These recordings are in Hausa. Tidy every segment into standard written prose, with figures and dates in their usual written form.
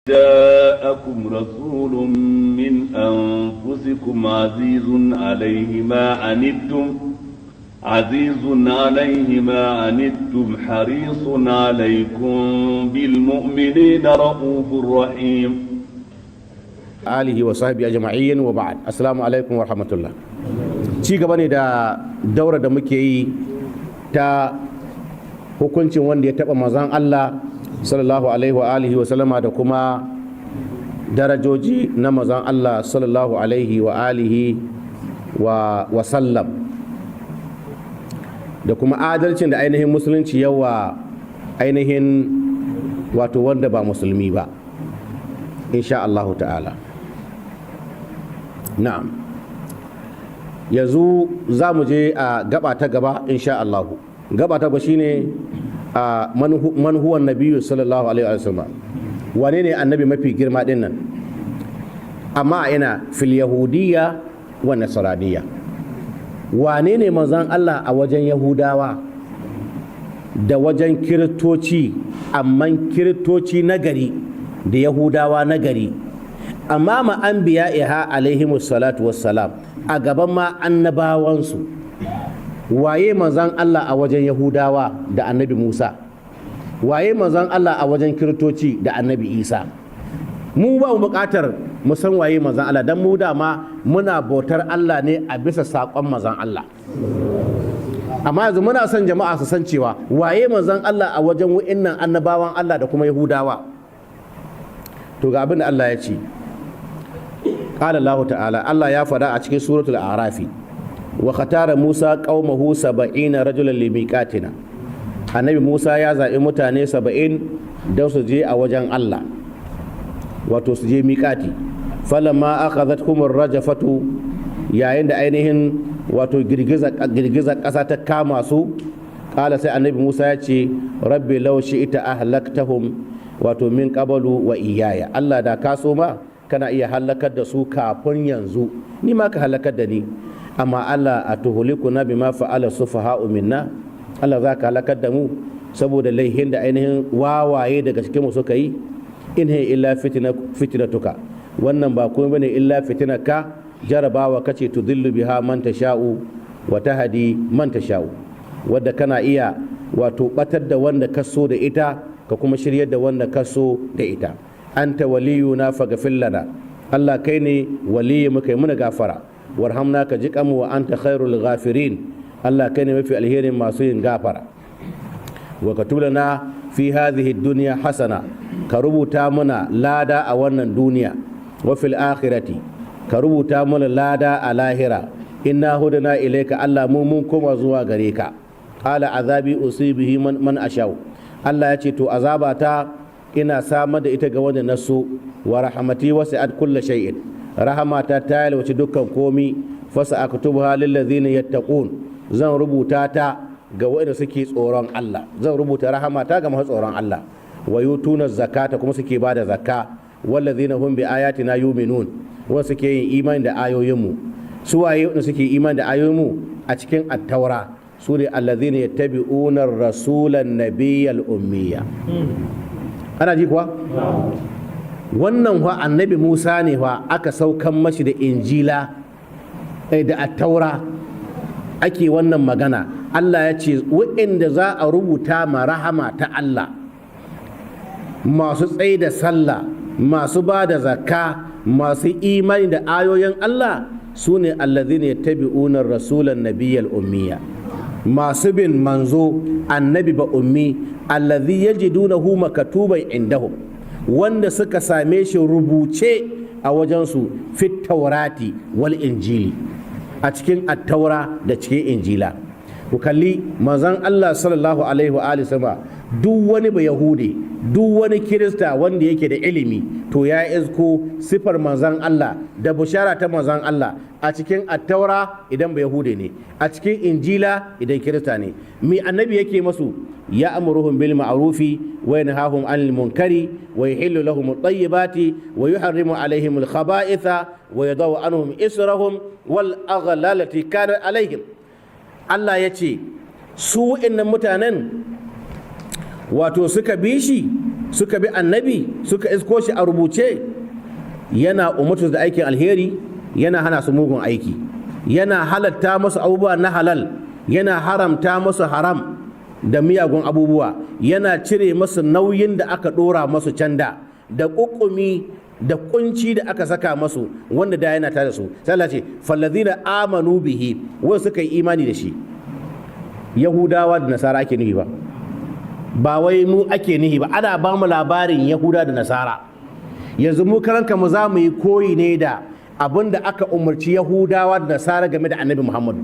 جاءكم رسول من أنفسكم عزيز عليه ما عنتم عزيز عليه ما عنتم حريص عليكم بالمؤمنين رؤوف رحيم. Alihi wa sahbihi ajma'in, wa ba'd. Assalamu alaikum wa rahmatullah. Ci gaba ne da daura da muke yi ta hukuncin wanda ya taba manzon Allah sallallahu alaihi wa alihi wa sallama da kuma darajoji na manzon Allah sallallahu alaihi wa alihi wa sallam, da kuma adalcin da ainihin musulunci yawa ainihin wato wanda ba musulmi ba, insha Allahu ta'ala. Na'am, yanzu za mu je a gaba ta gaba, insha Allahu. Gaba ta gaba shine a man huwa nabiyyu sallallahu alaihi wasallam. Wane ne annabi mafi girma din nan? Amma a ina? Fil yahudiyya wa nasraniyya. Wane ne manzon Allah a wajen Yahudawa da wajen Kiristoci? Amma Kiristoci nagari da Yahudawa nagari, amma ma anbiya'iha alaihimus salatu wassalam, a gaban ma annabawansu. Waye manzon Allah a wajen Yahudawa da Annabi Musa? Waye manzon Allah a wajen Kiristoci da Annabi Isa? Mu ba mu buƙatar mu san waye manzon Allah, dan mu dama muna bautar Allah ne a bisa saƙon manzon Allah. Amma yanzu muna son jama'a su san cewa waye manzon Allah a wajen wa'innan annabawan Allah da kuma Yahudawa. To, ga abin da Allah ya ce. Qala Allah ta'ala, Allah ya faɗa a cikin suratul A'rafi: wa khatara Musa qaumahu 70 rajulan limiqatina. Annabi Musa ya zaɓi mutane 70 don su je a wajen Allah, wato su je miƙati. Falamma akhadhatkum rajafatu, yayin da ainihin wato girgizar ƙasa ta kama su, ƙala, sai Annabi Musa ya ce: rabbi law shi'ta ahlaktahum wato min qablu wa iyaya. Allah, da ka so ma kana iya halakar da su kafin yanzu, ni ma ka halakar da ni. Amma Allah, atuhlikuna bima fa'ala sufaha'u minna? Allah, za ka halakar da mu saboda laihin da ainihin wawaye daga cikin mu suka yi? In hiya illa fitnatuka, wannan ba komai bane illa fitinaka, jarabawa kace, tudillu biha man tasha'u wa tahdi man tasha'u, wadda kana iya wato batar da wanda ka so da ita, ka kuma shiryar da wanda ka so da ita. Anta waliyuna faghfir lana. Allah, kai ne waliyi muka, yi muna gafara. Warhamna, ka ji kanmu. Wa anta khairul ghafirin. Allah, kai ne mafi alherin masu yin gafara. Wa katub lana fi hadhihi dunya hasana, ka rubuta mana lada a wannan duniya. Wa fil akhirati, ka rubuta mana lada a lahira. Inna hudna ilaika. Allah, mu mun koma zuwa gare ka. Qala azabi usibihi man ashau. Allah ya ce: to, azabata ina samar da ita ga wanda na so. Wa rahmati wasi'at kulla shay'in, rahamata ta yalwaci dukkan komi. Fasa aktubuha lil ladzina yattaqun, zan rubuta ta ga waɗanda suke tsoron Allah. Zan rubuta rahamata ga masu tsoron Allah. Wa yutuna zakata, kuma suke bada zakka. Wallazina hum bi ayatina yu'minun, wanda suke yin imani da ayoyinmu. Su waye wanda suke imani da ayoyinmu a cikin Attaura? Su ne allazina yattabi'una rasulan nabiyyal ummiya. Ana ji kuwa? Wannan fa Annabi Musa ne fa aka saukan mashi da Injila da Attaura ake wannan magana. Allah ya ce waɗanda za a rubuta ma rahama ta Allah, masu tsaye da sallah, masu ba da zakka, masu imani da ayoyin Allah, su ne allazina yattabi'una rasulan nabiyyal ummiya, masu bin manzo annabi ba ummi, allazi yajidunahu maktuban indahum, wanda suka same shi rubuce a wajensu, fit taurati wal injili, a cikin Attaura da cikin Injila. Ku kalli manzon Allah sallallahu alaihi wa alihi sama. Duk wani ba Yahudi, duk wani Kirista wanda yake da ilimi, to ya isko sifar manzon Allah da bushara ta manzon Allah a cikin Attaura idan ba Yahudi ne, a cikin Injila idan Kirista ne. Mi annabi yake masu? Ya amuruhum bil ma'rufi wa yanhahum anil munkari wa yuhillu lahum at-tayyibati wa yuharrimu alaihim al-khaba'itha wa yadau anhum israhum wal aghlal allati kanat alaihim. Allah ya ce su wa'annan mutanen wato suka bi shi. Suka bi annabi, suka isko shi a rubuce yana umartu da aikin alheri, yana hana su mugun aiki, yana halatta masu abubuwa na halal, yana haramta masu haram da miyagun abubuwa, yana cire masu nauyin da aka dora masu canda da kukumi da kunci da aka saka masu wanda da yana tare da su. Sai Allah ce fallazina amanu bihi, wanda suka yi imani da shi. Yahudawa da Nasara ake nufi, ba ba wai mu ake nihi ba. Ana ba mu labarin Yahuda da Nasara. Yanzu mu karanka mu za mu yi koyi ne da abin da aka umarci Yahudawa da Nasara game da Annabi Muhammadu.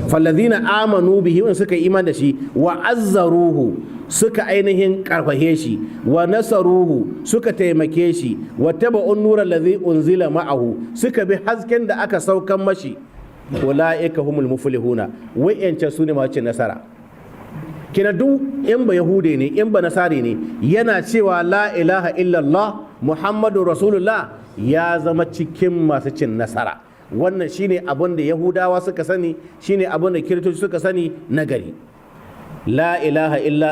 Fallazina amanu bihi, wanda suka yi iman da shi, wa azzaruhu, suka ainihin karfahe shi, wa nasaruhu, suka taimake shi, wa taba'un nura allazi unzila ma'ahu, suka bi hasken da aka saukan mashi, ulaika humul muflihuna, wa'yancan su ne masu cin nasara. Kina duk in ba Yahude ne, in ba Nasari ne, yana cewa la ilaha illallah Muhammadu Rasulullah, ya zama cikin masu cin nasara. Wannan shine abin da Yahudawa suka sani, shine abin da Kiristoci suka sani na gari. La ilaha illa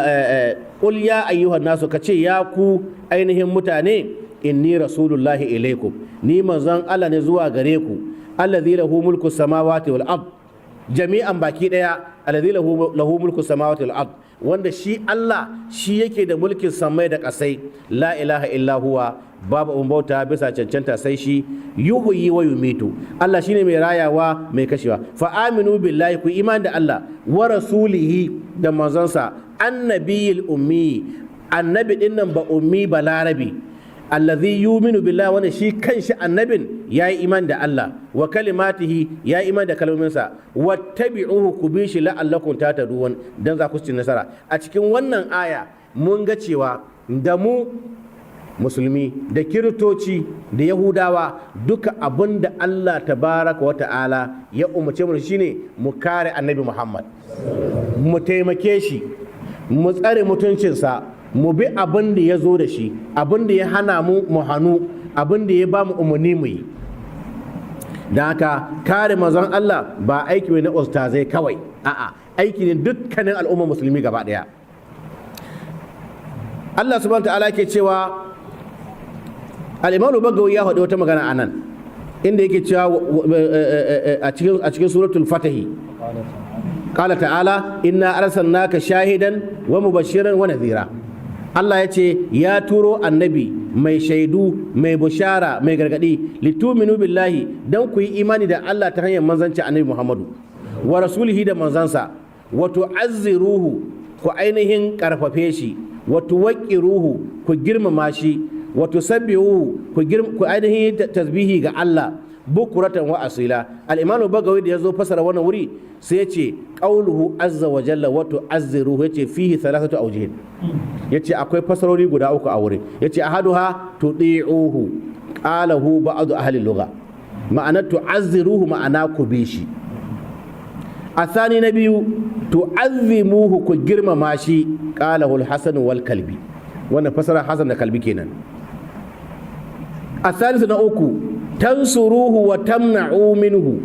qul ya ayyuhan nasu, kace ya ku ainihin mutane, inni rasulullahi ilaikum, ni manzon Allah ne zuwa gare ku, allazi lahu mulku samawati wal ard jami'an, baki daya, alladhi lahu mulku samawati wal ard, wanda shi Allah shi yake da mulkin samai da kasai, la ilaha illa huwa, babu abun bauta bisa cancanta sai shi, yuhyi wa yumitu, Allah shine mai rayawa, mai kashewa. Fa aminu billahi, ku iman da Allah, wa rasulihi, da manzonsa, annabiyil ummi, annabi dinnan ba ummi ba larabi, allazi yuminu billahi, wanda shi kanshi annabin yayi iman da Allah, wa kalimatihi, yayi iman da kalmominsa, wattabi'uhu, ku bi shi, la'allakum tahtadun, dan za ku ci nasara. A cikin wannan aya mun ga cewa da mu Musulmi da Kiristoci da Yahudawa duka, abin da Allah tabaraka wa ta'ala ya umarce mu shine mu kare Annabi Muhammad, mu taimake shi, mu tsare mutuncinsa, mu bi abin da ya zo da shi, abin da ya hana mu mu hannu, abin da ya ba mu umarni mu yi. Don haka kare manzon Allah ba aiki ne na ustazai kawai, a'a, aiki ne dukkanin al'ummar Musulmi gaba daya. Allah subhanahu ta'ala ke cewa, al-Imam Bagawi ya faɗi wata magana anan inda yake cewa a cikin suratul Fatahi, qala ta'ala inna arsalnaka shahidan wa mubashiran wa nadhira. Allah ya ce ya turo annabi mai shaidu, mai bushara, mai gargadi, litu'minu billahi, dan ku yi imani da Allah ta hanyar manzanci Annabi Muhammadu, wa rasulihi, da manzansa, wa tu'azziruhu, ku ainihin karfafe shi, wa tuwaqqiruhu, ku girmama shi, wa tusabbihuhu, ku ainihin tasbihi ga Allah, bukuratan wa asila. Al-Imam Bagawi da yazo fasara wannan wuri sai ya ce qauluhu azza wa jalla wa tu'azziruhu, yace fihi thalathatu awjihin, yace akwai fasarori guda uku a wurin. Yace ahaduha tudi'uhu, qalahu ba'd ahli lugha, ma'ana tu'azziruhu ma'ana ku bi shi. Asani na biyu, tu'azzimuhu, ku girmama shi, qalahu al-Hasan wal Kalbi, wannan fasara Hasan da Kalbi kenan. Asalisu na uku, tansuruhu wa tamna'u minhu,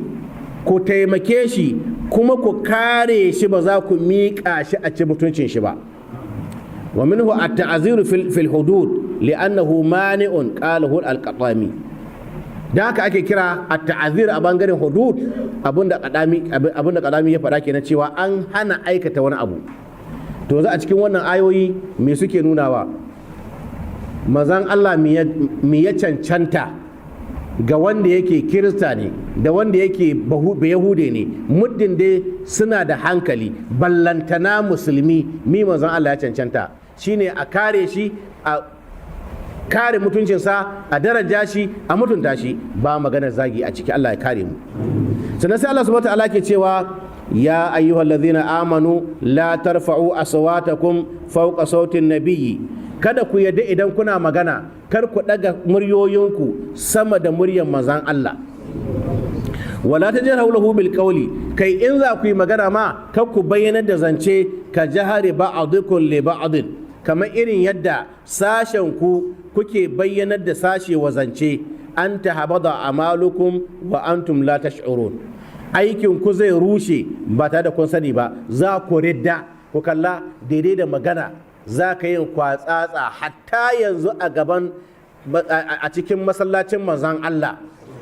ku taimake shi kuma ku kare shi, ba za ku miƙa shi a ci mutuncin shi ba. Wa minhu at-ta'ziru fil hudud li'annahu mani'un, qalahu al-Qatami. Da haka ake kira at-ta'zir a bangaren hudud. Abinda Qadami ya faɗa kenan, cewa an hana aikata wani abu. To yanzu a cikin wannan ayoyi me suke nunawa? Manzon Allah me ya cancanta ga wanda yake Kirista ne da wanda yake Yahude ne, muddin dai suna da hankali, ballantana Musulmi? Mi manzon Allah ya cancanta shine a kare shi, a kare mutuncinsa, a daraja shi, a mutunta shi, ba maganar zagi a ciki. Allah ya kare mu. Sannan sai Allah subhanahu ta'ala ke cewa ya ayyuhal ladhina amanu la tarfa'u aswatakum fawqa sautin nabiyyi, kada ku yadda idan kuna magana kar ku daga muryoyinku sama da muryar manzon Allah, wala tajharu lahu bil qawli, kai in za ku yi magana ma kar ku bayyanar da zance, ka jahari ba'dukum li ba'din, kamar irin yadda sashen ku kuke bayyanar da sashe wa zance, an tahbada a'malukum wa antum la tash'urun, aikin ku zai rushe ba tare da kun sani ba, za ku ridda. Ku kalla daidai da magana. Za ka yin kwatsatsa hatta yanzu a gaban, a cikin masallacin manzan Allah.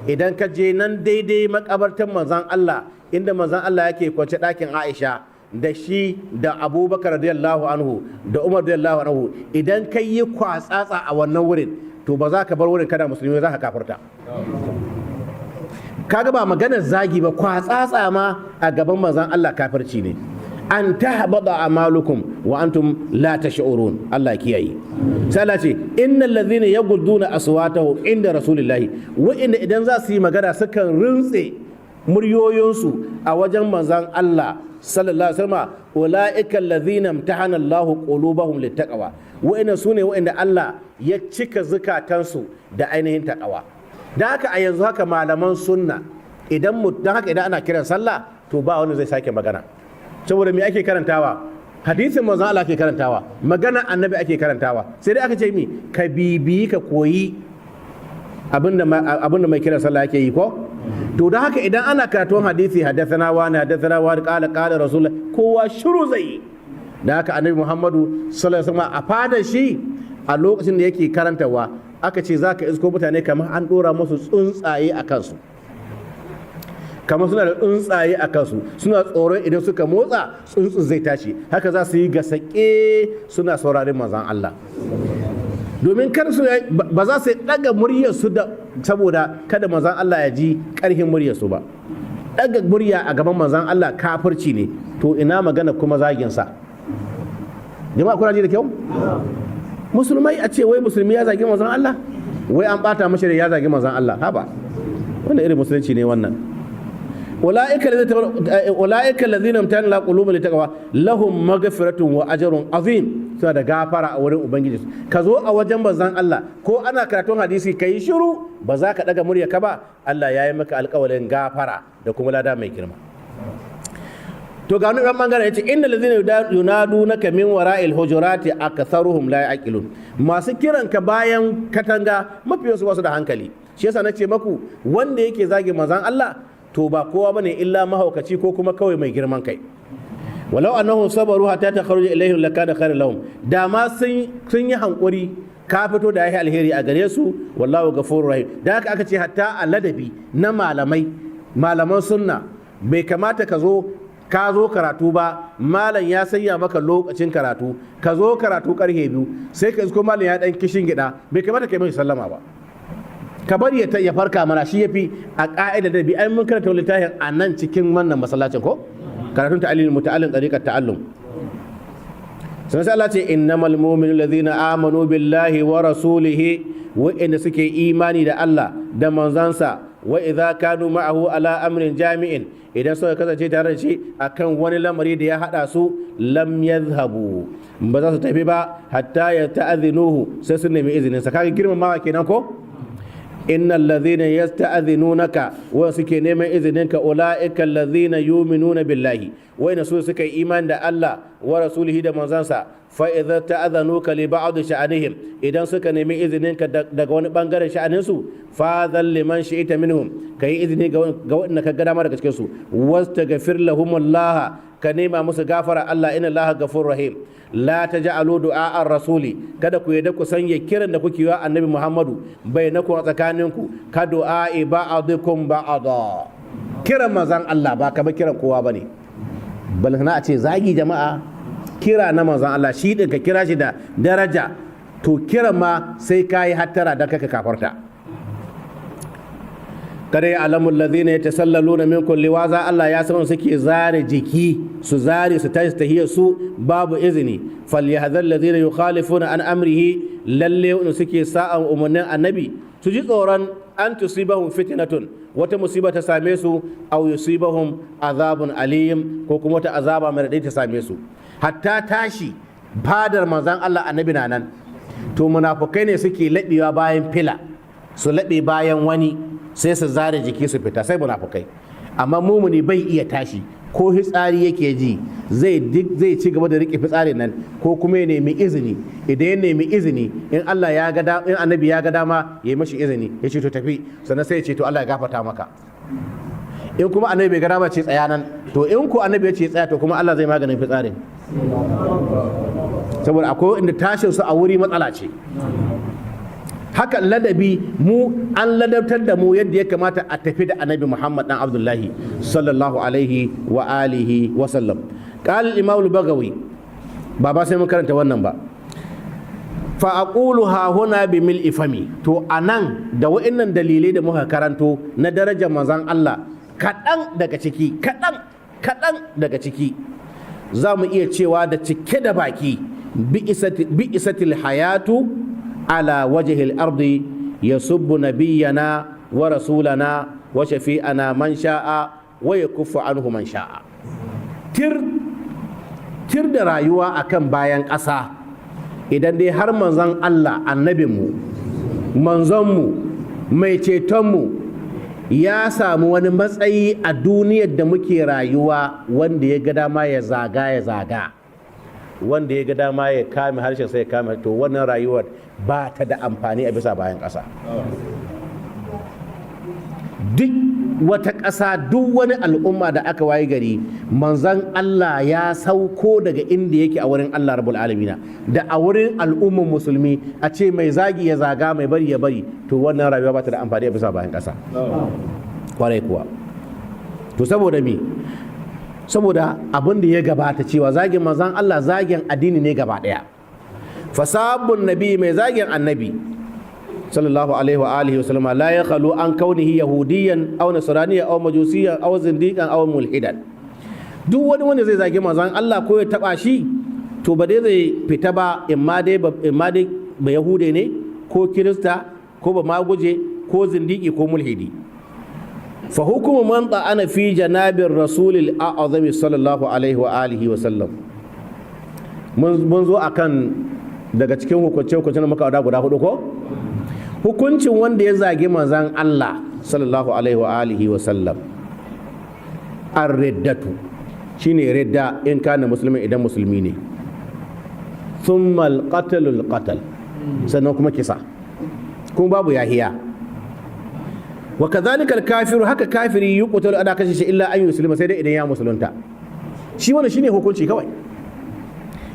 Idan ka je nan daidai makabartan manzan Allah, inda manzan Allah yake kwance, ɗakin Aisha, da shi da Abubakar radiyallahu anhu da Umar radiyallahu anhu, idan ka yi kwatsatsa a wannan wurin, to ba za ka bar wurin kana musulmi, za ka kafirta. Kaga ba maganar zagi ba, kwatsatsa ma a gaban manzan Allah kafirci ne. An tahbata a'malukum wa antum la tash'urun. Allah kiyaye. Sai Allah ce: innal ladhina yaghudduna aswatahum inda rasulillahi, wa inda idan za su yi magana sukan rintse muryoyinsu a wajen manzan Allah sallallahu alaihi wasallam, ulaika alladhina imtahana Allahu qulubahum littaqwa, wa'inda sune wa'inda Allah ya cika zukatansu da ainihin taqwa. Da haka a yanzu haka malaman sunna, idan mu dan haka idan ana kiran sallah, to ba wanda zai sake magana. Saboda me ake karantawa? Hadisin manzon Allah ake karantawa, magana annabi ake karantawa. Sai dai aka ce mi ka bibiyi, ka koyi abinda mai kiran sallah yake yi ko. To don haka idan ana karatun hadisi, haddathana wani, haddathana wani, qala qala rasulullah, kowa shiru zai yi. Da haka annabi Muhammadu sallallahu alaihi wasallam a fadar shi, a lokacin da yake karantawa, aka ce za ka isko mutane kamar an dora musu tsuntsaye a kansu, kamar suna da tsuntsaye a kansu, suna tsoron idan suka motsa tsuntsun zai tashi. Haka za su yi gasake suna saurarin manzan Allah, domin kar su ba za su daga muryarsu da saboda kada manzan Allah ya ji karhin muryarsu ba. Daga murya a gaban manzan Allah kafirci ne, to ina magana kuma zagin sa? Jama'a, kuna ji da kyau? Musulmai, a ce wai musulmi ya zagi manzan Allah, wai an bata mashi da ya zagi manzan Allah. Haba, wannan irin musulunci ne wannan? Ulaika allazina imtahana Allahu qulubahum littaqwa lahum maghfiratun wa ajrun azim. Suna da gafara a wurin ubangiji. Ka zo a wajen manzon Allah ko ana karatun hadisi, ka yi shiru, ba za ka daga murya ka ba, Allah ya yi maka alƙawarin gafara da kuma lada mai girma. To ga wani bangaren, yace: innal ladzina yunadunaka min wara'il hujurati aktharuhum la ya'qilun. Masu kiran ka bayan katanga, mafiyansu ba su da hankali. Shi yasa nace maku, wanda yake zagi manzon Allah, to ba kowa bane illa mahaukaci ko kuma kawai mai girman kai. Walau annahum sabaru hatta takhruja ilaihim lakana khairan lahum. Da ma sun yi hankuri ka fito, da yahi alheri a gare su. Wallahu ghafurur rahim. Da haka aka ce hatta a ladabi na malamai, malaman sunna, bai kamata ka zo karatu ba, malam ya sanya maka lokacin karatu, ka zo karatu karfe 2, sai ka isko malam ya dan kishin gida, bai kamata ka yi mai sallama ba. Ka bari ya farka mana, shi yafi a ka'ida da bi. Ai mun karanta littafin a nan cikin wannan masallacin ko, karatun ta'alil muta'allim tariqat ta'allum. Sai Allah ce: innamal mu'minu alladhina amanu billahi wa rasulihi, wa inda suke imani da Allah da manzansa, wa idza kanu ma'ahu ala amrin jami'in, idan suka kasance tare da shi akan wani lamari da ya hada su, lam yadhhabu, ba za su tafi ba, hatta ya ta'adhinuhu, sai sun nemi izinin sa. Kaga girmamawa kenan ko. Innal ladhina yasta'dhinunaka, wa suke neman izininka, ulaika alladhina yu'minuna billahi, wa ina su suka yi imani da Allah, wa rasulihi, da manzansa. Fa idza ta'adhanuka li ba'd sha'anihim, idan suka nemi izininka daga wani bangaren sha'anin su, fa dhal liman shi'ita minhum, kai izini ga wanda ka ga dama daga cikin su, wastaghfir lahumullah, ka nema musu gafara Allah, inna Allaha ghafurur rahim. La taj'alu du'a ar-rasuli, kada ku yadda ku sanya kiran da kuke yi wa annabi Muhammadu, bainakum, a tsakaninku, ka du'a ba'dikum ba'da. Kiran manzon Allah ba kamar kiran kowa bane, balantana a ce zagi. Jama'a, kira na manzon Allah, shi din ka kira shi da daraja, to kiran ma sai ka yi hattara don kaka kafarta. Kada ya alamun lazina ya tasallaluna minkum liwaza, Allah ya san suke zare jiki, su zare su tashi tahiyar su babu izini. Falyahdhar lazina yukhalifuna an amrihi, lalle wanda suke sa'an umarnin annabi su ji tsoron an tusibahum fitnatun, wata musiba ta same su, aw yusibahum azabun alim, ko kuma wata azaba mai raɗaɗi ta same su. Hatta tashi fadar manzon Allah, annabi na nan, to munafukai ne suke laɓewa bayan fila, su laɓe bayan wani, sai su zare jiki su fita, sai munafukai. Amma mumuni bai iya tashi, ko fitsari yake ji, zai ci gaba da rike fitsarin nan, ko kuma ya nemi izini. Idan ya nemi izini, in Allah ya ga, in annabi ya ga dama ya yi mashi izini, ya ce to tafi, sannan sai ya ce to Allah ya gafarta maka. In kuma annabi bai ga dama, ce tsaya nan. To in ko annabi ya ce tsaya, to kuma Allah zai maganin fitsarin. Saboda akwai inda tashin su a wuri matsala ce. Haka ladabi, mu an ladabtar da mu yadda ya kamata a tafi da Annabi Muhammad dan Abdullahi sallallahu alaihi wa alihi wa sallam. Qala Imam al-Bagawi, ba sai mun karanta wannan ba. Fa aqulu ha huna bi mil ifami. To anan da wa'annan dalilai da muka karanto na darajar manzon Allah, kaɗan daga ciki, kaɗan kaɗan daga ciki, za mu iya cewa da cike da baki: bi'isatil hayatu ala wajhil ardi yasubbu nabiyyana wa rasulana wa shafi'ana man sha'a wa yakuffu anhu man sha'a. Tir tir da rayuwa akan bayan ƙasa idan dai har manzon Allah, annabinmu, manzonmu, mai cetonmu, ya samu wani matsayi a duniyar da muke rayuwa, wanda ya ga dama ya zaga ya zaga, wanda ya ga dama ya kame harshen sai ya kame, to wannan rayuwar ba ta da amfani a bisa bayan ƙasa. Duk wata ƙasa, duk wani al'umma da aka waye gari manzan Allah ya sauko daga inda yake a wurin Allah Rabbul Alamina da a wurin al'umman musulmi, a ce mai zagi ya zaga, mai bari ya bari, to wannan rayuwa ba ta da amfani a bisa bayan ƙasa. Kwarai kuwa. To saboda me? Saboda abin da ya gabata, cewa zagin manzan Allah zagin addini ne gaba ɗaya. Fasabbun nabi, mai zagin Annabi sallallahu alaihi wa alihi wasallam, la ya khalu an kaunihi yahudiyan aw nasraniyan aw majusiyan aw zindiqan aw mulhidan. Duk wani wanda zai zagi manzon Allah ko ya taba shi, to ba dai zai fita ba imma dai ba yahude ne ko kirista ko ba maguje ko zindiki ko mulhidi. Fa hukumu man ta'ana fi janabir rasulil a'zami sallallahu alaihi wa alihi wa sallam. Mun zo akan daga cikin hukunce hukuncen da muka wada guda hudu ko? Hukuncin wanda ya zagi manzan Allah sallallahu alaihi wa alihi wa sallam, ar-riddatu, shine ridda, in kana musulmi, idan musulmi ne. Thumma al-qatlul qatl, sannan kuma kisa, kuma babu yahiya. Wa kadhalika al-kafiru, haka kafiri, yuqtalu, ana kashe shi, illa an yuslima, sai dai idan ya musulunta. Shi wannan shine hukunci kawai.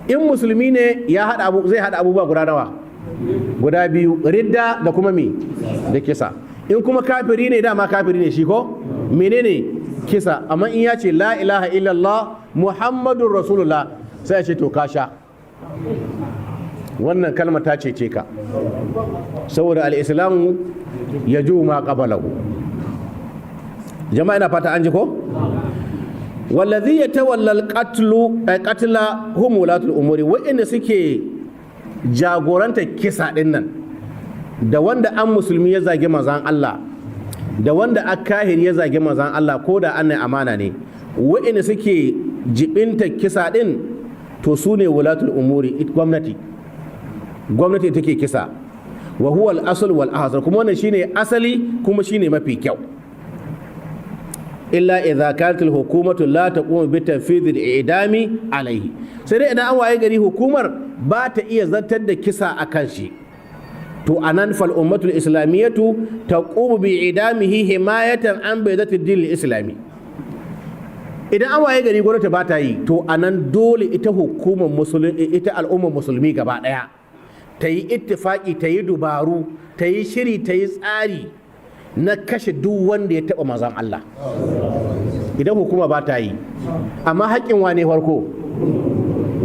In musulmi ne, ya hada abu, zai hada abubuwa guda nawa? Guda biyu: ridda da kuma me? Da kisa. In kuma kafiri ne, dama kafiri ne shi ko menene? Kisa. Amma in ya ce la ilaha illallah Muhammadun Rasulullah, sai ya ce to ka sha, wannan kalma ta cece ka, saboda al-islamu yajubbu ma qablahu. Jama'a, ina fata an ji ko? Wallazi yatawalla al-qatlu qatla hum wulatul umuri, wa'inda suke jagoranta kisa din nan, da wanda an musulmi ya zagi manzan Allah, da wanda akahir ya zagi manzan Allah, ko da an amana ne, wa'inda suke jibinta kisa din, to su ne wulatul umuri, gwamnati. Gwamnati take kisa. Wa huwa al-asl wal ahsan, kuma wannan shine asali kuma shine mafi kyau. Illa idza kanat al-hukumatu la taqumu bi tanfidh al-i'dami alayhi, sai dai idan an waye gari hukumar ba ta iya zartar da kisa akan shi, to anan fal ummatul islamiyatu taqumu bi i'damihi himayatan an baydati din islami. Idan an waye gari gwamnati ba ta yi, to anan dole ita hukumar musulmi, ita al'ummar musulmi gaba daya ta yi ittifaki, ta yi dubaru, ta yi shiri, ta yi tsari na kashe duk wanda ya taɓa manzon Allah idan hukuma ba ta yi. Amma haƙƙin wane farko?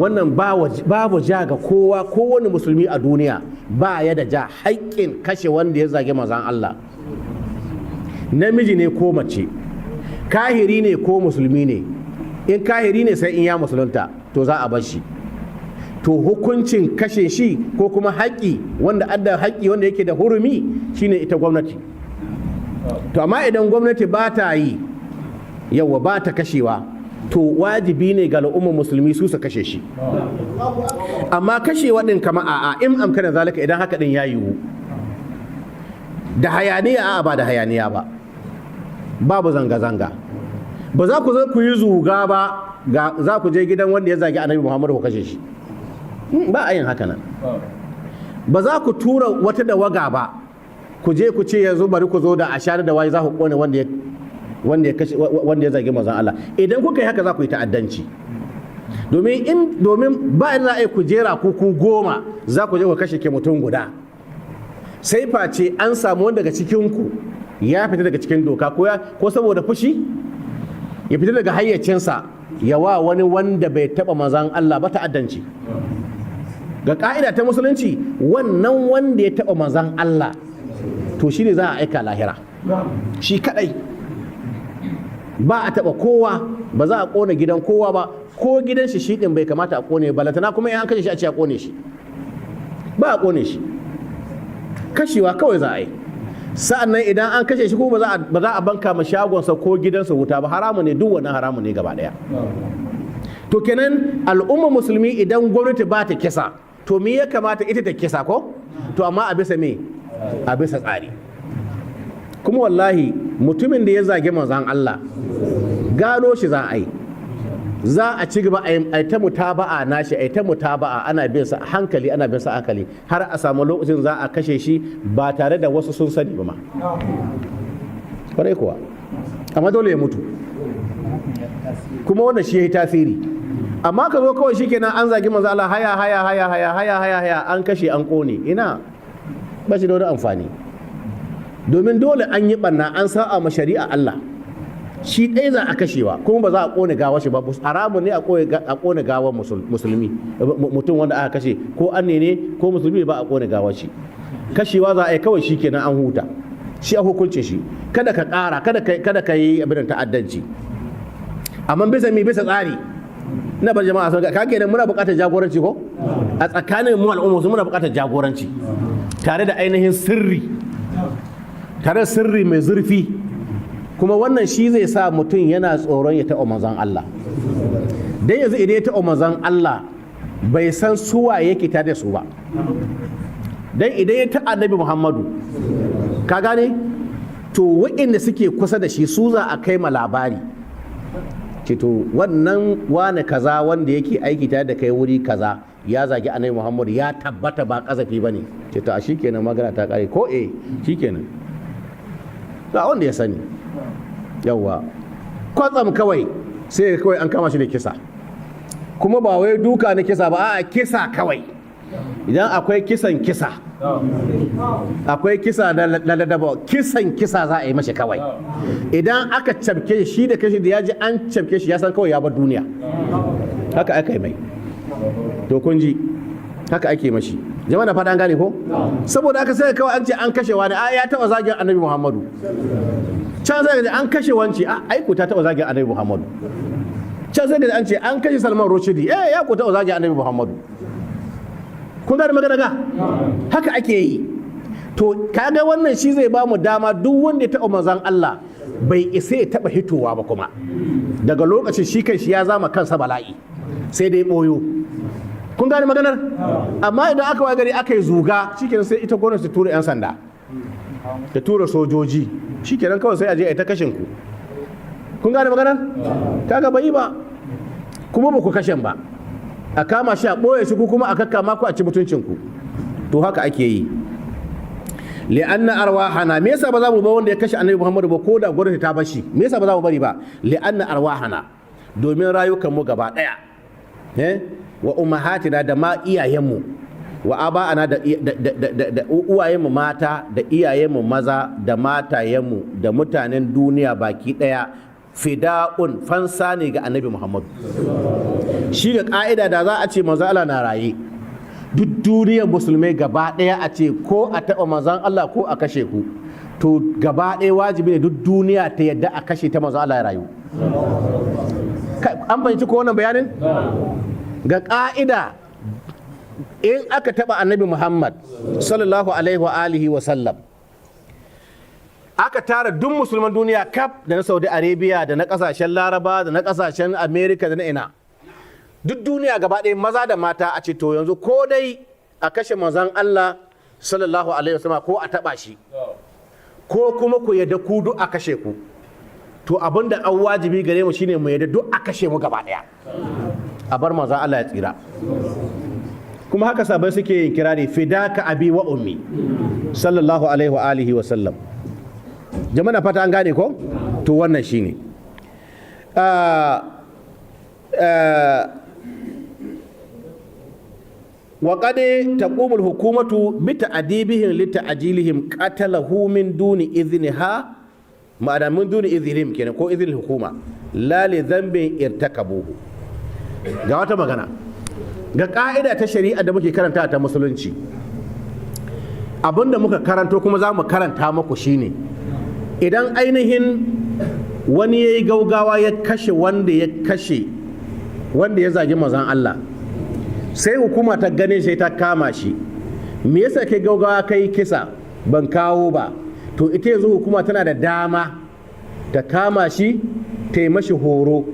Wannan babu ja ga kowa, kowane musulmi a duniya ba ya da ja. Haƙƙin kashe wanda ya zage manzon Allah, namiji ne ko mace, kahiri ne ko musulmi ne, in kahiri ne sai in ya musulunta, to za a bar shi. To hukuncin kashe shi ko kuma haƙƙi, wanda adda haƙƙi, wanda yake da hurumi, shine ita gwamnati. To amma idan gwamnati ba ta yi, yawa ba ta kashewa, to wajibi ne ga al'ummar musulmi su su kashe shi. Amma kashewa din kama a'a, in amkana zalika, idan haka din ya yiwu. Da hayaniya? A'a, ba da hayaniya ba, babu zanga-zanga, ba za ku zo ku yi zuga ba, ga za ku je gidan wanda ya zagi Annabi Muhammadu ku kashe shi. Ba a yin haka nan. Ba za ku tura wata da waga ba, ku je ku ce yanzu bari ku zo da ashar da waye za ku kone wanda ya kashe, wanda ya zagi manzon Allah. Idan kuka yi haka, za ku yi ta'addanci. Domin in domin ba za a yi kujera ku ku 10 za ku je ku kashe ke mutum guda, sai face an samu wanda daga cikin ku ya fita daga cikin doka, ko saboda fushi ya fita daga hayyacinsa ya wa wani wanda bai taba manzan Allah ba ta'addanci. Ga ka'ida ta musulunci, wannan wanda ya taba manzan Allah to shi ne za a aika lahira shi kadai. Ba a taba kowa, ba za a kona gidan kowa ba, ko gidan shi shi din bai kamata a kone ba, latana kuma in an kashe shi a ce a kone shi. Ba a kone shi, kashewa kawai za a yi. Sa'an nan idan an kashe shi kuma ba za a banka ma shagonsa ko gidansa wuta ba, haramu ne, duk wannan haramu ne gaba daya. To kenan al'umma musulmi, idan gwamnati ba ta kisa, to me ya kamata ita ta kisa ko? To amma a bisa me? A bisa tsari. Kuma wallahi mutumin da ya zage manzon Allah, gano shi za a yi, za a ci gaba a ta mutaba'a nashi, a ta mutaba'a, ana bin sa hankali, ana bin sa hankali, har a samu lokacin za a kashe shi ba tare da wasu sun sani ba ma. Kwarai kuwa, amma dole ya mutu, kuma wannan shi ya yi tasiri. Amma ka zo kawai shikenan an zagi manzo Allah, haya haya haya haya haya haya haya, an kashe an kone, ina ba shi da wani amfani. Domin dole an yi barna, an sa'a ma shari'a Allah, shi ɗaya za a kashewa, kuma ba za a ƙone gawa shi ba. Haramun ne a ƙone gawar musulmi, mutum wanda aka kashe, ko an ne ko musulmi, ba a ƙone gawar shi. Kashewa za a yi kawai, shi kenan an huta. Shi a hukuncin shi, kada ka ƙara, kada ka yi abin ta'addanci, amma bisa mi? Bisa tsari. Ina bar jama'a sun ka kenan muna buƙatar jagoranci ko a tsakanin mu al'umma muna buƙatar jagoranci tare da ainihin sirri, tare da sirri mai zurfi. Kuma wannan shi zai sa mutum yana tsoron ya taɓa manzon Allah. Dan yanzu idan ya taɓa manzon Allah, bai san suwa yake tare da su ba. Dan idan ya taɓa Annabi Muhammadu, ka gane, to waɗanda suke kusa da shi su za a kai ma labari, ce to wannan wane kaza wanda yake aiki tare da kai wuri kaza ya zagi Annabi Muhammadu, ya tabbata ba kazafi ba ne. Ce to a shikenan, magana ta kare ko? Eh, shikenan, ba wanda ya sani. Yawwa, kwatsam kawai sai kawai an kama shi da kisa, kuma ba wai duka na kisa ba, a'a, kisa kawai. Idan akwai kisan kisa, akwai kisa na ladaba, kisan kisa za a yi mashi kawai. Idan aka cafke shi da kashi da ya ji an cafke shi, ya san kawai ya bar duniya. Haka aka yi mai. To kun ji, haka ake mashi. Jama'a na fata an gane ko? Saboda aka sai kawai an ce an kashe wani, a ya taba zagin Annabi Muhammadu. Can sai an kashe wanci, a aiko ta taba zagin Annabi Muhammadu. Can sai an ce an kashe Salman Rushdie, eh, ya ko taba zagin Annabi Muhammadu. Kun gane magana ga? Haka ake yi. To kaga wannan shi zai ba mu dama, duk wanda ya taɓa manzon Allah bai isa ya taɓa hitowa ba. Kuma daga lokacin shi kan shi ya zama kansa bala'i, sai dai ɓoyo. Kun gane maganar? Amma idan aka waye gari aka yi zuga, shikenan sai ita gwamnati ta tura 'yan sanda, ta tura sojoji, shikenan kawai sai a je a yi ta kashin ku. Kun gane maganar? Kaga bai ba, kuma ba ku kashen ba, a kama shi a ɓoye shi, ku kuma a kakkama ku a ci mutuncin ku. To haka ake yi. Li'anna arwahana, me yasa ba za mu ba wanda ya kashe Annabi Muhammadu ba, ko da gwamnati ta bashi? Me yasa ba za mu bari ba? Li'anna arwahana, domin rayukan mu gaba daya, eh, wa ummahatina, da ma iyayenmu, wa aba'ana, da uwayenmu mata da iyayenmu maza da matayenmu da mutanen duniya baki daya, fida'un, fansa ne ga Annabi Muhammadu. Shi ga ka'ida, da za a ce manzo Allah na raye, duk duniyar musulmai gaba ɗaya a ce ko a taɓa manzon Allah ko a kashe ku, to gaba ɗaya wajibi ne duk duniya ta yadda a kashe ta manzon Allah ya rayu. An fahimci ko wannan bayanin? Ga ka'ida, in aka taɓa Annabi Muhammad sallallahu alaihi wa alihi wa sallam, aka tara duk musulman duniya kaf, da na Saudi Arabia, da na kasashen Laraba, da na kasashen America, da na ina, duk duniya gaba ɗaya, maza da mata, a ce to yanzu ko dai a kashe manzon Allah sallallahu alaihi wasallam ko a taɓa shi, ko kuma ku yadda ku duk a kashe ku, to abin da an wajibi gare mu shine mu yadda duk a kashe mu gaba ɗaya, a bar manzon Allah ya tsira. Kuma haka sabai suke yin kirari, fidaka abi wa ummi, sallallahu alaihi wa alihi wa sallam. Jama'a na fata an gane ko? To wannan shine. Wa qad taqumu al-hukumatu bi ta'dibihim li ta'jilihim qatalahu min duni idhniha, ma'ana min duni idhnihim kenan, ko idhnil hukuma, la li dhanbin irtakabuhu. Ga wata magana, ga ka'ida ta shari'a da muke karanta ta musulunci. Abinda muka karanto kuma za mu karanta muku shine, idan ainihin wani ya yi gaugawa ya kashe wanda ya kashe wanda ya zagi manzon Allah, sai hukuma ta gane sai ta kama shi, me yasa kai gaugawa kai kisa? Ban kawo ba. To ita yanzu hukuma tana da dama ta kama shi, ta yi mashi horo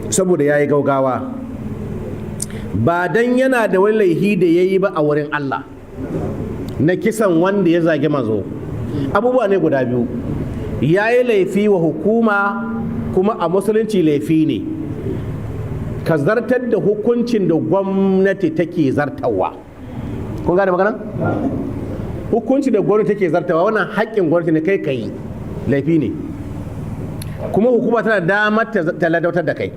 saboda ya yi gaugawa, ba dan yana da wani laihi da ya yi ba a wurin Allah na kisan wanda ya zagi manzo. Abubuwa ne guda biyu: ya yi laifi wa hukuma, kuma a musulunci laifi ne ka zartar da hukuncin da gwamnati take zartarwa. Kun gane magana? Hukunci da gwamnati take zartarwa, wannan haƙƙin gwamnati ne, kai kai laifi ne, kuma hukuma tana damar ta ladautar da kai.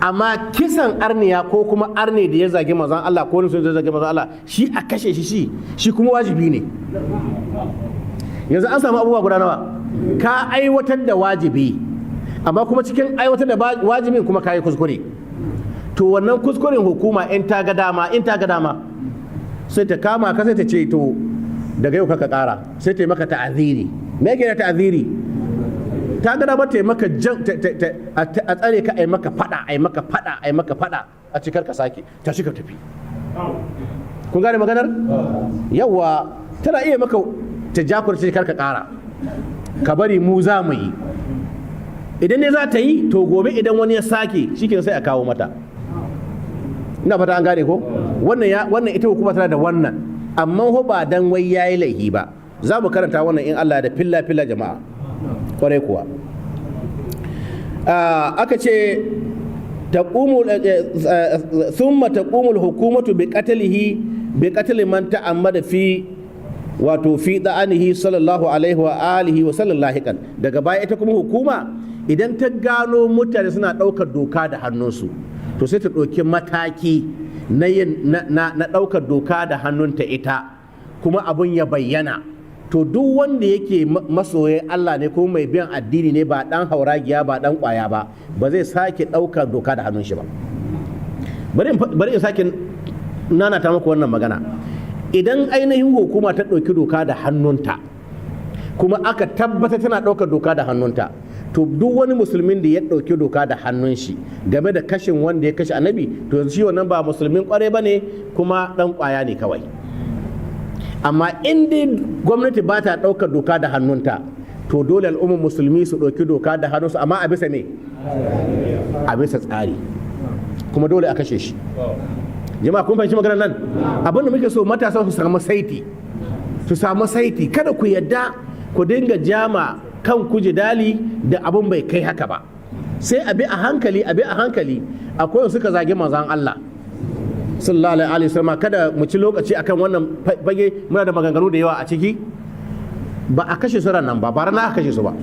Amma kisan arniya ko kuma arne da ya zagi manzon Allah, ko wani sun zagi manzon Allah, shi a kashe shi kuma wajibi ne. Yanzu an samu abubuwa guda nawa? Ka aiwatar da wajibi, amma kuma cikin aiwatar da wajibin kuma ka yi kuskure. To wannan kuskuren, hukuma in ta ga dama, in ta ga dama, sai ta kama ka, sai ta ce, "To daga yau ka kara," sai ta yi maka ta'aziri. Me yake da ta'aziri? Ta ga dama ta yi maka a tsare ka, a yi maka fada, a yi maka fada, a yi maka fada, a cikar ka sake, tashi ka tafi. Kun gane maganar? Yawa, tana iya maka ta jakurce, kar ka kara, ka bari mu za mu yi. Idan ne za ta yi, to gobe idan wani ya sake, shikenan, sai a kawo mata. Ina fata an gane ko? Wannan ya wannan ita hukuma tana da wannan, amma ho ba dan wai yayi laihi ba. Za mu karanta wannan in Allah da filla filla, jama'a. Kwarai kuwa, aka ce taqumu thumma taqumu al-hukumatu bi qatlihi, bi qatli man ta'ammada fi, wato fi da'anihi sallallahu alaihi wa alihi wa sallam lahiqan. Daga baya ita kuma hukuma, idan ta gano mutane suna ɗaukar doka da hannunsu, to sai ta ɗauki mataki na yin na ɗaukar doka da hannunta ita kuma, abun ya bayyana. To duk wanda yake masoyin Allah ne ko mai biyan addini ne, ba dan hauragiya ba, dan kwaya ba, ba zai sake ɗaukar doka da hannun shi ba. Bari in sake nanata muku wannan magana. Idan ainihin hukuma ta ɗauki doka da hannunta, kuma aka tabbata tana ɗaukar doka da hannunta, to duk wani musulmin da ya ɗauki doka da hannun shi game da kashin wanda ya kashe annabi, to yanzu shi wannan ba musulmin kwarai ba ne, kuma ɗan kwaya ne kawai. Amma in dai gwamnati ba ta ɗaukar doka da hannunta, to dole al'ummar musulmi su ɗauki doka da hannunsu, amma a bisa me? A bisa tsari, kuma dole a kashe shi. Jama'a, kun fahimci maganar nan? Abin da muke so, matasa su samu saiti, su samu saiti. Kada ku yadda ku dinga jama kan ku jidali da abin bai kai haka ba. Sai a bi a hankali, a bi a hankali. Akwai suka zagi manzon Allah sallallahu alaihi wasallam. Kada mu ci lokaci akan wannan fage, muna da maganganu da yawa a ciki. Ba a kashe su nan ba, ba rana aka kashe su ba.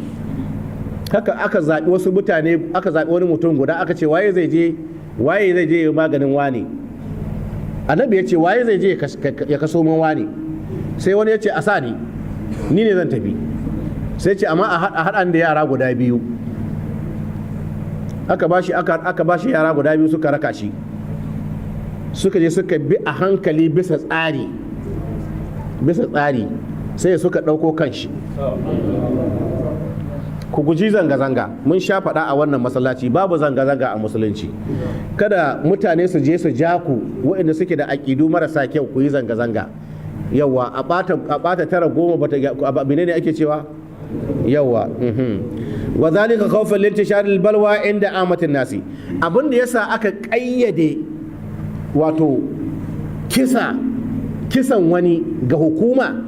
Haka aka zaɓi wasu mutane, aka zaɓi wani mutum guda, aka ce, "Waye zai je? Waye zai je maganin wani?" Annabi ya ce, "Waye zai je ya kaso min wani?" Sai wani ya ce, "A sa ni, ni ne zan tafi." Sai ce, "Amma a haɗa da yara guda biyu." Aka bashi yara guda biyu, suka raka shi, suka je suka bi a hankali bisa tsari, bisa tsari, sai suka ɗauko kanshi. Ku guji zanga-zanga. Mun sha faɗa a wannan masallaci, babu zanga-zanga a musulunci. Kada mutane su je su ja ku, waɗanda suke da aƙidu marasa kyau, ku yi zanga-zanga. Yawa, a ɓata tara goma bata menene ake cewa? Yawa, wa zalika khawfan lintishar balwa inda amatin nasi. Abin da yasa aka ƙayyade, wato kisa, kisan wani ga hukuma,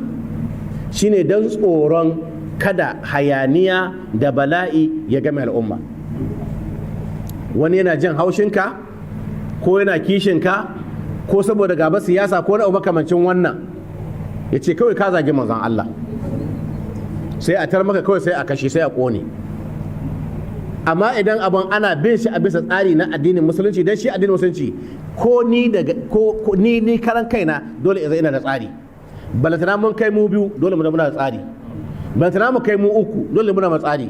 shine don tsoron kada hayaniya da bala'i ya game al'umma. Wani yana jin haushinka, ko yana kishinka, ko saboda gaba siyasa, ko na makamancin wannan, ya ce kawai ka zagi manzon Allah, sai a tar maka kawai, sai a kashe, sai a ƙone. Amma idan abin ana bin shi a bisa tsari na addinin Musulunci, dan shi addinin Musulunci, ko ni daga ko ni karan kaina dole idan ina da tsari, balantana mun kai mu biyu, dole mu muna da tsari, balantana mu kai mu uku, dole muna da tsari.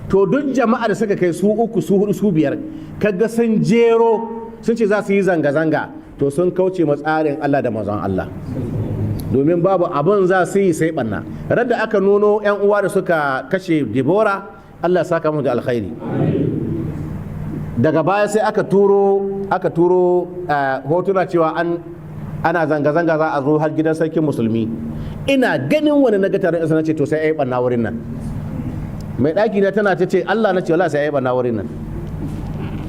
To duk jama'a da suka kai su uku, su hudu, su biyar, kaga sun jero sun ce za su yi zanga-zanga, to sun kauce ma tsarin Allah da manzon Allah, domin babu abin za su yi sai banna. Radda aka nuno yan uwa da suka kashe Dibora, Allah saka mu da alkhairi, daga baya sai aka turo hotuna cewa ana zanga-zanga, za a zo har gidan Sarkin Musulmi. Ina ganin wani na ga taron isa, ce to sai ai banna wurin nan. Mai ɗaki na tana ta ce Allah, na ce wallahi sai ai banna wurin nan.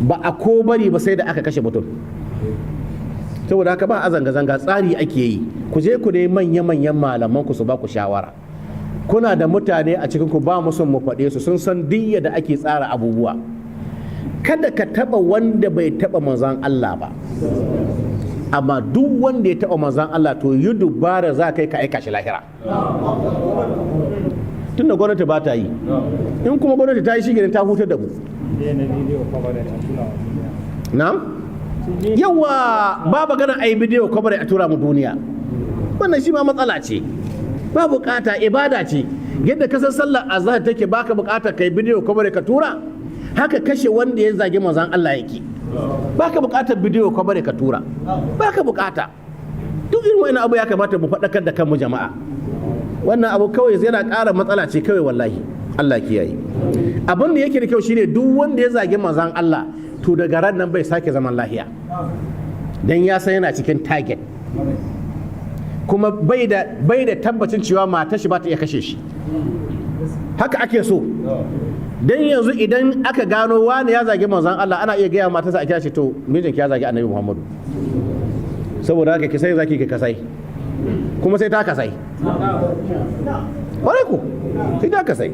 Ba a ko bari ba sai da aka kashe mutum. Saboda haka ba a zanga-zanga, tsari ake yi. Ku je ku dai manya-manyan malaman ku su ba ku shawara. Kuna da mutane a cikin ku, ba mu son mu faɗe su, sun san duk da ake tsara abubuwa. Kada ka taba wanda bai taba manzon Allah ba, amma duk wanda ya taba manzon Allah, to yi dubara za kai ka aika shi lahira, tunda gwamnati ba ta yi. In kuma gwamnati ta yi, shi ta hutar da mu. Na'am, yawa ba magana a yi bidiyo kwabar a tura mu duniya. Wannan shi ma matsala ce, ba bukata. Ibada ce, yadda ka san sallar azhar take baka bukata kai bidiyo kwabar ka tura, haka kashe wanda ya zagi manzon Allah yake, baka bukatar bidiyo kwabar ka tura, baka bukata. Duk irin wani abu ya kamata mu faɗakar da kanmu, jama'a. Wannan abu kawai yana ƙara matsala ce kawai, wallahi. Allah kiyaye. Abin da yake da kyau shine duk wanda ya zagi manzon Allah, to daga ran nan bai sake zaman lahiya, dan ya san yana cikin target, kuma bai da tabbacin cewa matar shi ba ta iya kashe shi. Haka ake so, dan yanzu idan aka gano wani ya zagi manzon Allah, ana iya gaya matarsa, a kira shi, "To mijinki ya zagi Annabi Muhammadu, saboda haka ki sai zaki ki kasai." Kuma sai ta kasai, kwarai ko sai ta kasai.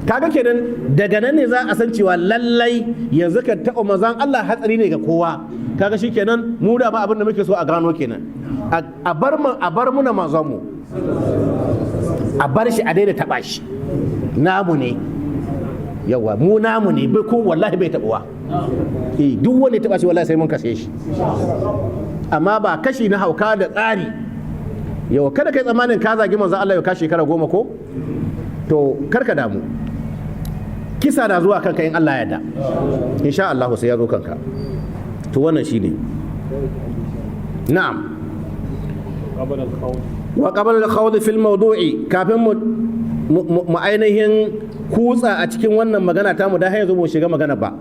Kaga kenan daga nan ne za a san cewa lallai yanzu ka taɓa manzon Allah hatsari ne ga kowa. Kaga shikenan, mu da ma abin da muke so a gano kenan. A bar muna manzon mu, a bar shi, a daina taɓa shi, namu ne. Yawa, mu namu ne, bai ko wallahi bai taɓuwa. Eh, duk wanda ya taɓa shi, wallahi sai mun kashe shi, amma ba kashi na hauka, da tsari. Yawa, kada kai tsammanin ka zagi manzon Allah ya ka shekara 10 ko, to karka damu, kisa na zuwa kanka in Allah ya da, insha Allah sai ya zo kanka. To wannan shine. Na'am. Wa qabla al-khawd fi al-mawdu'i, kafin mu ainihin kutsa a cikin wannan magana ta mu da, har yanzu mu shiga magana ba,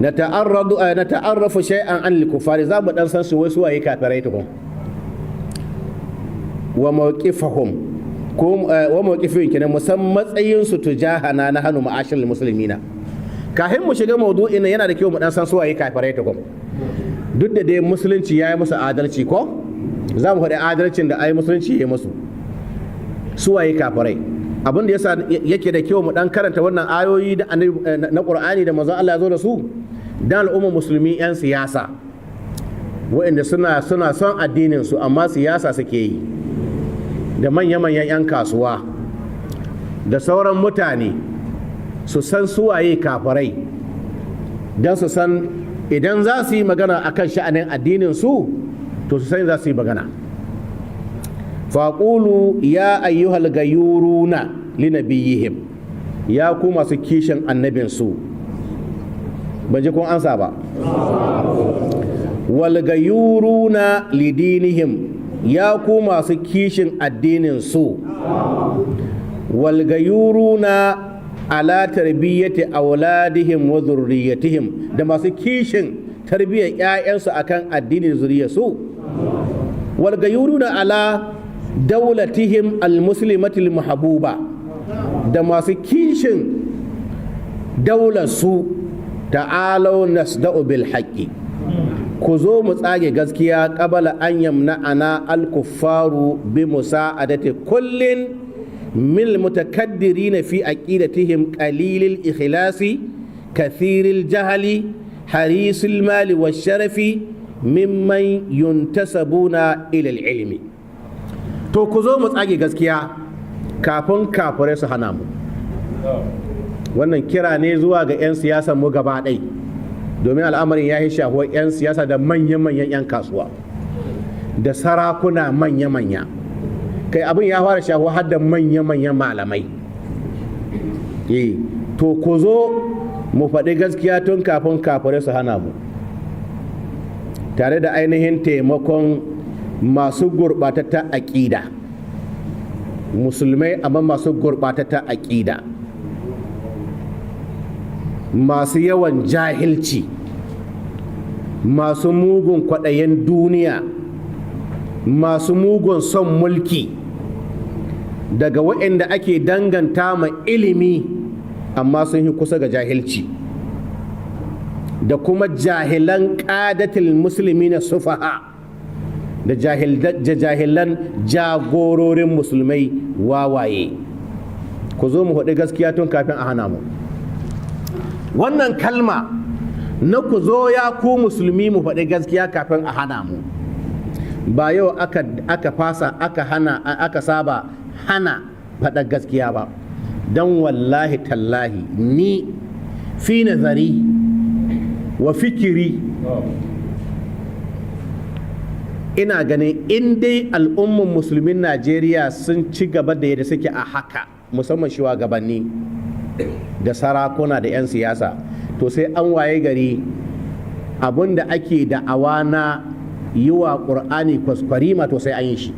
nata'arradu nata'arrafu shay'an an al-kufari, za mu dan san su wai su waye kafirai tukun, wa mawqifahum ko wa mawqifin kenan, musamman matsayin su tujahana na hannu ma'ashirul muslimina. Kafin mu shiga mawdu'in, yana da kyau mu dan san su waye kafirai tukun. Duk da dai Musulunci ya yi musu adalci, ko za mu faɗi adalcin da ai Musulunci ya yi musu. Su waye kafirai? Abin da yasa yake da kyau mu dan karanta wannan ayoyi da na Qur'ani da manzon Allah ya zo da su, dan al'ummar Musulmi yan siyasa, waɗanda suna son addinin su amma siyasa suke yi, da manya-manyan 'yan kasuwa da sauran mutane, su san suwaye kafirai, don su san idan za su yi magana akan sha'anin addinin su, to su san za su yi magana. Faƙulu ya ayyuhal gayuruna linabiyihim, ya ku masu kishin annabinsu. Ban ji kun ansa ba. Wal gayuruna lidinihim, ya ku masu kishin addinin su. Wal gayuruna ala tarbiyyati auladihim wa zurriyatihim, da masu kishin tarbiyyar 'ya'yansu akan addinin zuriyarsu. Wal gayuruna ala daulatihim almuslimatil mahbuba, da masu kishin daular su. Ta'alau nasda'u bil haqqi, ku zo mu tsage gaskiya, qabala an yamna'ana al-kuffaru bi musa'adati kullin min mutakaddirin fi aqidatihim, qalilil ikhlasi, kathiril jahali, harisul mali wash-sharafi, mimman yuntasabuna ila al-ilmi. To ku zo mu tsage gaskiya kafin kafirai su hana mu. Wannan kira ne zuwa ga 'yan siyasan mu gaba ɗai, domin al'amarin ya yi shahuwar 'yan siyasa da manya-manyan 'yan kasuwa da sarakuna manya-manya. Kai, abin ya fara shahuwa har da manya-manyan malamai. To ku zo mu faɗi gaskiya tun kafin kafirai su hana mu, tare da ainihin taimakon masu gurɓatatta aƙida, musulmai amma masu gurɓatatta aƙida, masu yawan jahilci, masu mugun kwaɗayen duniya, masu mugun son mulki, daga waɗanda ake danganta ma ilimi amma sun yi kusa ga jahilci, da kuma jahilan ƙadatil musulmi na sufaha, da jahilan jagororin musulmai wawaye. Ku zo mu haɗu gaskiya tun kafin a hana mu. Wannan kalma na ku zo ya ku musulmi mu faɗi gaskiya kafin a hana mu, ba yau aka fasa aka hana aka saba hana faɗa gaskiya ba. Don wallahi tallahi, ni fi nazari wa fikiri, ina ganin in dai al'umman musulmin Najeriya sun ci gaba da yadda suke a haka, musamman shugabanni da sarakuna da 'yan siyasa, to sai an waye gari abin da ake da'awa na yi wa ƙur'ani kwaskwarima, to sai an yi shi.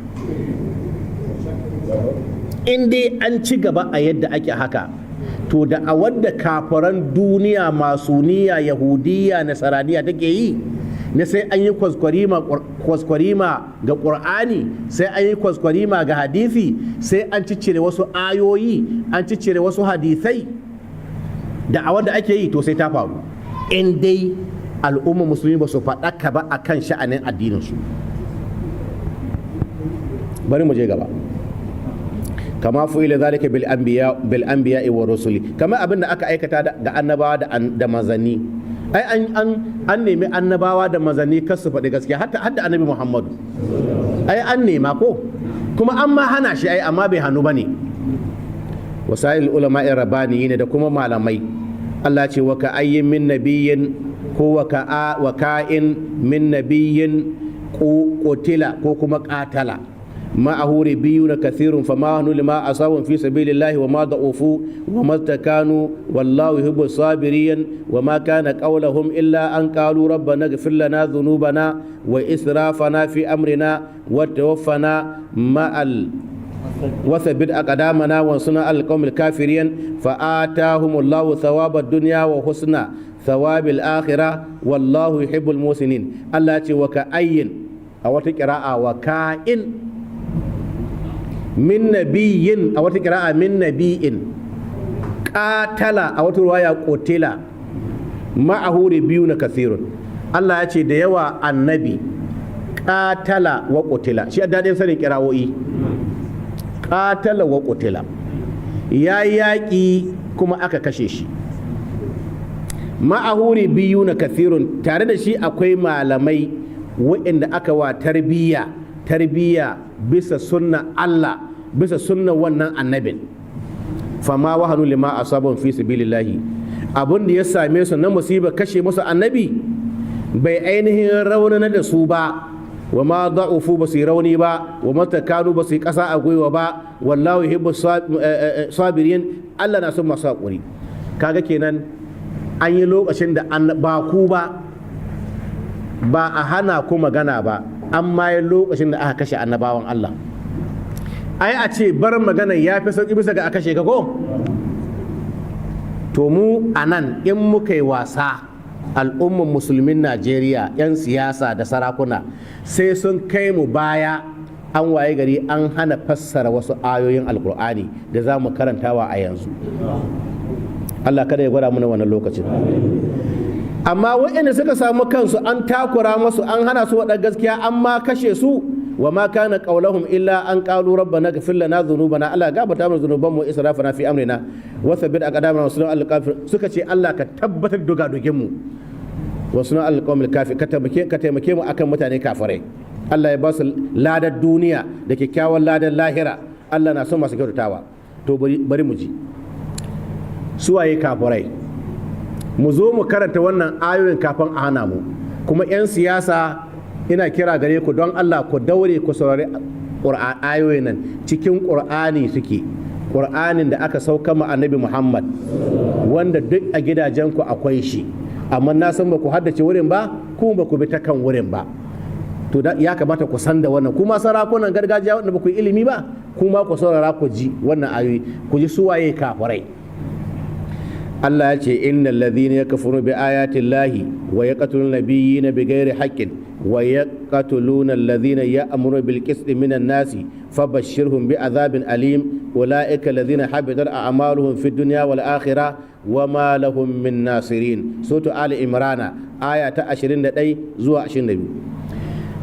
In dai an ci gaba a yadda ake haka, to da a wadda kafiran duniya, masuniya, yahudiya, nasaraniya take yi na sai an yi kwaskwarima ga ƙur'ani, sai an yi kwaskwarima ga hadisi, sai an ciccire wasu ayoyi, an ciccire wasu hadisai, da a wadda ake yi, to sai ta faru in dai al'umma musulmi ba su faɗaka ba a kan sha'anin addininsu. Bari mu je gaba. Kama fu'ila zalika bil anbiya bil anbiya wa rusuli, kama abin da aka aikata da annabawa da manzanni. Ai an nemi annabawa da manzanni kar su faɗi gaskiya, hatta hadda Annabi Muhammadu. Ai an nema ko kuma an ma hana shi ai, amma bai hannu bane. Wasail ulama'i rabbaniyin, da kuma malamai. Allah ce: wa ka ayyin min nabiyyin, ko wa ka wa ka'in min nabiyyin qutila ko kuma qatala ma'ahu ribbiyuna kathirun fama wahanu lima asabahum fi sabilillahi wa ma da'ufu wa ma istakanu wallahu yuhibbu sabirin. Wa ma kana qawluhum illa an qalu rabbana ighfir lana dhunubana wa israfana fi amrina wa tawaffana ma'al وثبت أقدامنا وانصرنا على القوم الكافرين. فآتاهم الله ثواب الدنيا وحسن ثواب الآخرة والله يحب المحسنين. الله وكأين أو قراءة وكائن من نبي، أو قراءة من نبي قاتل، أو رواية قتل، معه ربيون كثير. Allah ya ce da yawa annabi qatala wa qutila. Shi a daɗin sanin kira'o'i, qatala wa qutila, ya yaƙi kuma aka kashe shi. Ma'ahu ribbiyuna kathirun, tare da shi akwai malamai waɗanda aka wa tarbiyya, tarbiyya bisa sunna Allah, bisa sunna wannan annabin. Fama wahanu lima asabahum fi sabilillahi, abun da ya same su na musiba kashe musu annabi bai ainihin raunana da su ba. Wa ma da'ufu, ba su yi rauni ba. Wa matakanu, ba su yi ƙasa a gwiwa ba. Wallahu yuhibbu sabirin, Allah na son masu haƙuri. Kaga kenan an yi lokacin da ba ku ba, ba a hana ku magana ba, amma yi lokacin da aka kashe annabawan Allah. Ai a ce bar magana ya fi sauƙi bisa ga a kashe ka ko. To mu a nan in muka yi wasa, al'umman musulmin Najeriya, 'yan siyasa da sarakuna, sai sun kai mu baya, an waye gari an hana fassara wasu ayoyin Alkur'ani da za mu karantawa a yanzu. Allah kada ya gwada mana wannan lokacin. Amma waɗanda suka samu kansu an takura masu, an hana su waɗa gaskiya, an ma kashe su, wa ma kana qawluhum illa an qalu rabbana ighfir lana dhunubana, Allah gafarta mana dhunuban mu, israfana fi amrina wa thabbit aqdamana wa sunna al kafir. Suka ce Allah ka tabbatar duga dugin mu, wa sunna al qawmil kafir, ka taimake mu akan mutane kafirai. Allah ya ba su ladar duniya da kyakkyawan ladar lahira. Allah na son masu kyautatawa. To bari mu ji. Suwaye kafirai? Mu zo mu karanta wannan ayoyin kafin a hana mu. Kuma 'yan siyasa, ina kira gare ku, don Allah ku daure ku saurari ayoyin nan. Cikin ƙur'ani suke, ƙur'anin da aka sauka ma Annabi Muhammad, wanda duk a gidajenku akwai shi, amma na san ba ku haddace wurin ba, kuma ba ku bi ta kan wurin ba. To ya kamata ku san da wannan. Kuma sarakunan gargajiya wanda ba ku yi ilimi ba, kuma ku saurara ku ji wannan ayoyi, ku ji suwaye kafirai. Allah ya ce: "Innal ladhina yakfuruna bi ayati llahi wa yaqtuluna nabiyyina bighairi haqqin wa yaqtuluna alladhina ya'muruna bil qisti minan nasi fabashshirhum bi adhabin alim. Ulaika alladhina habitat a'maluhum fid dunya wal akhirah wa ma lahum min nasirin." Suratu Ali Imrana, aya ta 21 zuwa 22.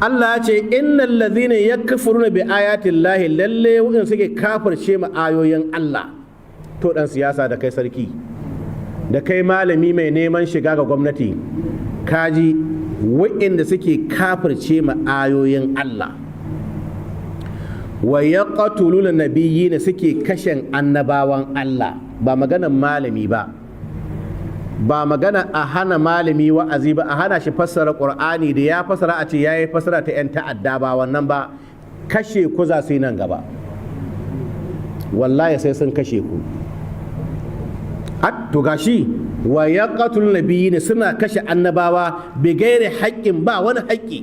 Allah ya ce: "Innal ladhina yakfuruna bi ayati llahi", lalle wa'in suke kafirce ma ayoyin Allah. To dan siyasa, da kai sarki, da kai malami mai neman shiga ga gwamnati, kaji waɗanda suke kafirce ma ayoyin Allah. "Wa yaqtuluna nabiyina", suke kashen annabawan Allah. Ba maganan malami ba, ba magana a hana malami wa'azi ba, a hana shi fassara Qur'ani, da ya fassara a ce yayi fassara ta 'yan ta'adda, ba wannan ba. Kashe ku za su yi nan gaba, wallahi sai sun kashe ku. To gashi: "Wa yaqtul nabiyina", suna kashe annabawa, "bighairi haqqin", ba wani haƙƙi.